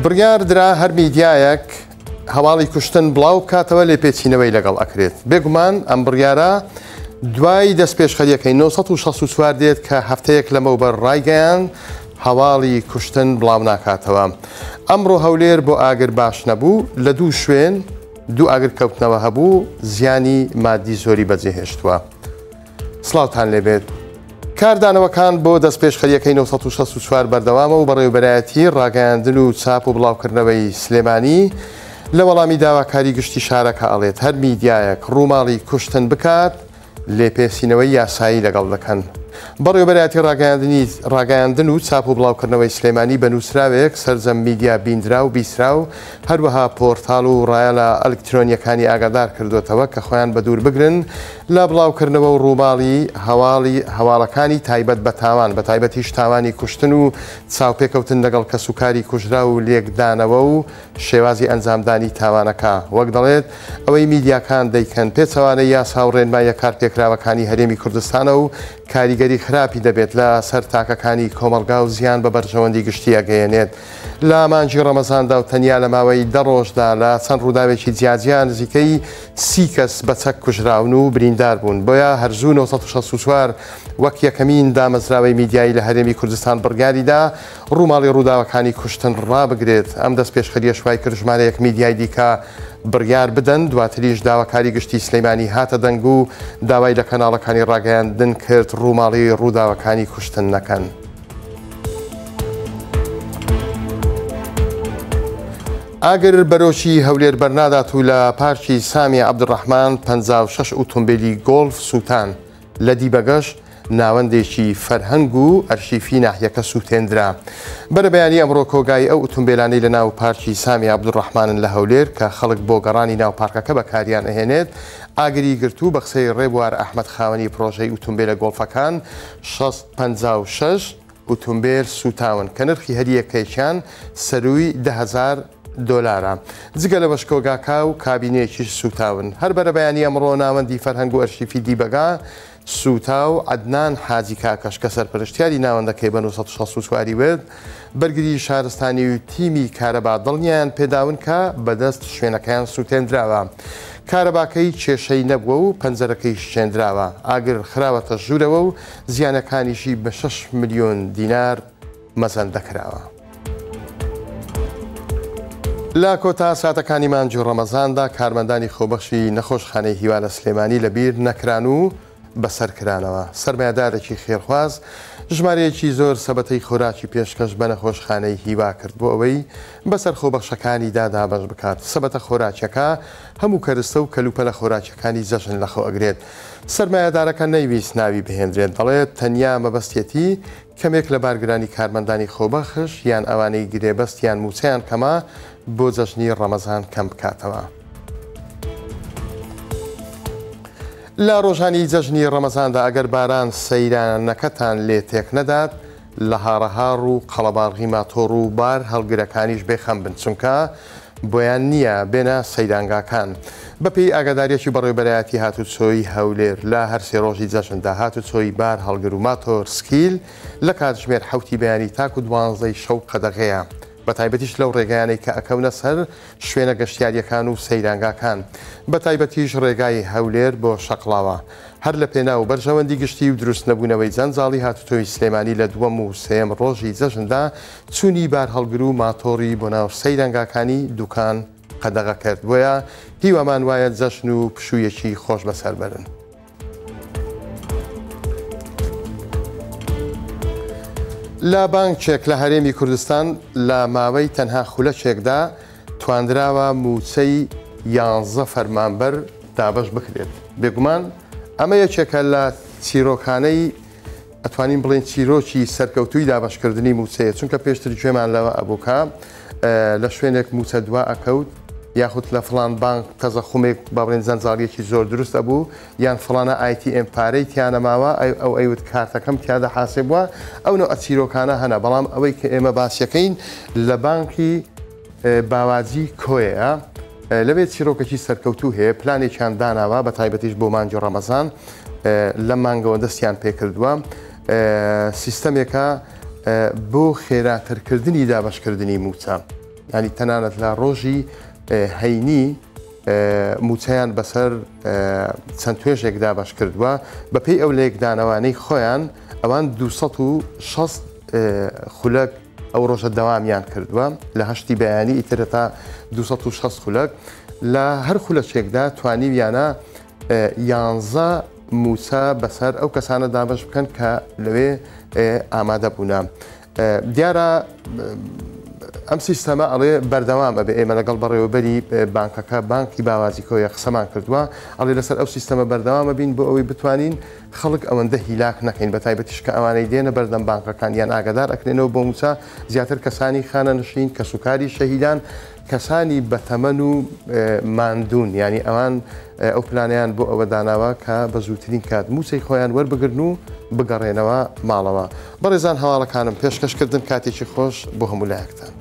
بڕیار درا هەر میدیایەک هەواڵی کوشتن بڵاو بکاتەوە لێپێچینەوەی لەگەڵ ئەکرێت. بێگومان ئەم بڕیارە دوای دەستپێشخەریەکەی 964 دێت کە هەفتەیەک لەمەوبەر ڕایگەیاند هەواڵی کوشتن بڵاو ناکاتەوە. ئەمڕۆ هەولێر بۆ ئاگر باش نەبوو، لە دوو شوێن دوو ئاگر کەوتنەوە هەبوو زیانی مادی زۆری بەجێهێشتووە. سڵاوتان لێبێت. کاردانەوەکان بۆ دەستپێشخەرییەکەی 964 بەردەوامە و بەڕێوەبەرایەتیی ڕاگەیاندن و چاپ و بڵاوکردنەوەی سلێمانی لە وەڵامی داواکاری گشتی شارەکە ئەڵێت هەر میدیایەک ڕووماڵی کوشتن بکات لێپێچینەوەی یاسایی لەگەڵ دەکەن. بەڕێوەبەرایەتی ڕاگەیاندنی ڕاگەیاندن و چاپ و بڵاوکردنەوەی سلێمانی بە نووسراوێک سەرجەم میدیا بیندراو و بیستراو هەروەها پۆرتاڵ و ڕایەڵە ئەلکترۆنییەکانی ئاگادار کردووەتەوە کە خۆیان بەدوور بگرن لە بڵاوکردنەوە و ڕووماڵی هەواڵی هەواڵەکانی تایبەت بە تاوان، بەتایبەتیش تاوانی کوشتن و چاوپێکەوتن لەگەڵ کەسوکاری کوژراو و لێکدانەوە و شێوازی ئەنجامدانی تاوانەکە. وەک دەڵێت، ئەوەی میدیاکان دەیکەن پێچەوانەی یاسا و ڕێنماییە کارپێکراوەکانی هەرێمی کوردستانە و کاریگەری خراپی دەبێت لە سەر تاکەکانی کۆمەڵگا و زیان بە بەرژەوەندی گشتی ئەگەیەنێت. لە مانگی ڕەمەزاندا و تەنیا لە ماوەی دە ڕۆژدا لە چەند ڕووداوێکی جیاجیا نزیکەی سی کەس بە چەک کوژراون و بریندار بوون، بۆیە هەر زوو 964 وەک یەکەمین دامەزراوەی میدیایی لە هەرێمی کوردستان بڕیاریدا ڕووماڵی ڕووداوەکانی کوشتن ڕابگرێت، ئەم دەستپێشخەرییەش وایکرد ژمارەیەک میدیای دیکە بڕیار بدەن، دواتریش داواکاری گشتی سلیمانی هاتە دەنگ و داوای لە کەناڵەکانی ڕاگەیاندن کرد ڕووماڵی ڕووداوەکانی کوشتن نەکەن. ئاگر بەرۆکی هەولێر بەرنادات و لە پارکی سامی عەبدولڕەحمان 56 ئوتۆمبیلی گۆڵف سووتان، لە دیبەگەش ناوەندێکی فەرهەنگ و ئەرشیفی ناحیەکە سووتێندرا. بەرەبەیانی ئەمڕۆ کۆگای ئەو ئوتومبێلانەی لە ناو پارکی سامی عەبدولڕەحمانن لە هەولێر کە خەڵک بۆ گەڕانی ناو پارکەکە بەکاریان ئەهێنێت ئاگری گرت و بە قسەی ڕێبوار ئەحمەد خاوەنی پڕۆژەی ئوتومبێلە گۆڵفەکان شەست 56 ئوتومبێل سووتاون کە نرخی هەریەکەیان سەرووی 10,000 دۆلارە. جگە لەوەش کۆگاکە و کابینەیەکیش سووتاون. هەر بەرەبەیانی ئەمڕۆ ناوەندی فەرهەنگ و ئەرشیفی دیبەگا سووتا و عەدنان حاجی کاکەش کە سەرپەرشتیاری ناوەندەکەی بە 964 ی وت، بەرگری شارستانی و تیمی کارەبا دڵنیایان پێداون کە بەدەست شوێنەکەیان سووتێندراوە. کارەباکەی کێشەی نەبووە و پەنجەرەکەی شکێندراوە. ئاگر خراوەتە ژوورەوە و زیانەکانیشی بە شەش ملیۆن دینار مەزەندە کراوە. لە کۆتا ساتەکانی مانگی ڕەمەزاندا کارمەندانی خۆبەخشی نەخۆشخانەی هیوا لە سلێمانی لەبیر نەکران و بەسەر کرانەوە. سەرمایەدارێکی خێرخواز ژمارەیەکی زۆر سەبەتەی خۆراکی پێشکەش بە نەخۆشخانەی هیوا کرد بۆ ئەوەی بەسەر خۆبەخشەکانیدا دابەش بکات. سەبەتە خۆراکیەکە هەموو کەرستە و کەلوپەلە خۆراکیەکانی جەژن لەخۆ ئەگرێت. سەرمایەدارەکە نەیویست ناوی بهێنرێت، دەڵێت تەنیا مەبەستیەتی کەمێک لە بارگرانی کارمەندانی خۆبەخش یان ئەوانەی گرێبەست یان مووچەیان کەمە بۆ جەژنی ڕەمەزان کەم بکاتەوە. لە ڕۆژانی جەژنی ڕەمەزاندا ئەگەر باران سەیرانەکەتان لێ تێک نەدات، لە هاڕەهاڕ و قەڵەباڵغی ماتۆڕ و بار هەڵگرەکانیش بێ خەم بن، چونکە بۆیان نییە بێنە سەیرانگاکان. بەپێی ئاگادارییەکی بەڕێوەبەرایەتی هاتوچۆی هەولێر، لە هەر سێ ڕۆژی جەژندا هاتوچۆی بار هەڵگر و ماتۆر سکیل لە کاتژمێر حەوتی بەیانی تاکو دوانزەی شەو قەدەغەیە، بەتایبەتیش لەو ڕێگایانەی کە ئەکەونە سەر شوێنە گەشتیارییەکان و سەیرانگاکان، بەتایبەتیش ڕێگای هەولێر بۆ شەقڵاوە. هەر لە پێناو بەرژەوەندی گشتی و دروستنەبوونەوەی جەنجاڵی هاتوچۆی سلێمانی لە دووەم و سێیەم ڕۆژی جەژندا چوونی بارهەڵگر و ماتۆڕی بۆ ناو سەیرانگاکانی دوکان قەدەغە کرد، بۆیە هیوامان وایە جەژن و پشوویەکی خۆش بەسەر بەرن. لە بانکێک لە هەرێمی کوردستان لە ماوەی تەنها خولەکێکدا توانراوە مووچەی یانزە فەرمانبەر دابەش بکرێت. بێگومان ئەمە یەکێکە لە چیرۆکانەی ئەتوانین بڵێین چیرۆکی سەرکەوتووی دابەشکردنی مووچەیە، چونکە پێشتر گوێمان لەوە ئەبوو کە لە شوێنێک مووچە دوا ئەکەوت یاخود لە فڵان بانک تەزەخومێک با بڵێن جەنجاڵیەکی زۆر دروست ئەبوو یان فڵانە ATM پارەی تیا نەماوە ئەو ئەیوت کارتەکەم تیادا حاسێ بووە ئەو نەوعە چیرۆکانە هەنە بەڵام ئەوەی کە ئێمە باسیەکەین لە بانکی باواجی کۆیەیە لەوێ چیرۆکێکی سەرکەوتوو هەیە، پلانێکیان داناوە بە تایبەتیش بۆ مانگی ڕەمەزان لەم مانگەوە دەستیان پێکردووە سیستەمێکە بۆ خێراترکردنی دابەشکردنی مووچە. ینی تەنانەت لە ڕۆژی هەینی مووچەیان بەسەر چەند توێژێک دابەش کردووە، بەپێی ئەو لێکدانەوانەی خۆیان ئەوان 260 خولەک ئەو ڕۆژە دەوامیان کردووە لە هەشتی بەیانی ئیترە تا 260 خولەک لە هەر خولەکێکدا توانیویانە یانزە مووچە بەسەر ئەو کەسانە دابەش بکەن کە لەوێ ئامادە بوونە. دیارە ئەم سیستەمە ئەڵێ بەردەوام ئەبێ، ئێمە لەگەڵ بەڕێوەبەری بانکەکە بانکی باوازی کۆیە قسەمان کردووە، ئەڵێ لەسەر ئەو سیستەمە بەردەوامە بین بۆ ئەوەی بتوانین خەڵک ئەوەندە هیلاک نەکەین، بە تایبەتیش کە ئەوانەی دێنە بەردەم بانکەکان یان ئاگادار ئەکرێنەوە بۆ مووچە زیاتر کەسانی خانەنشین، کەسوکاری شەهیدان، کەسانی بەتەمەن و ماندوون، یانی ئەوان ئەو پلانەیان بۆ ئەوە داناوە کە بە زووترین کات مووچەی خۆیان وەربگرن و بگەڕێنەوە ماڵەوە. بەڕێزان هەواڵەکانم پێشکەش کردن، کاتێکی خۆش بۆ هەموو لایەکتان.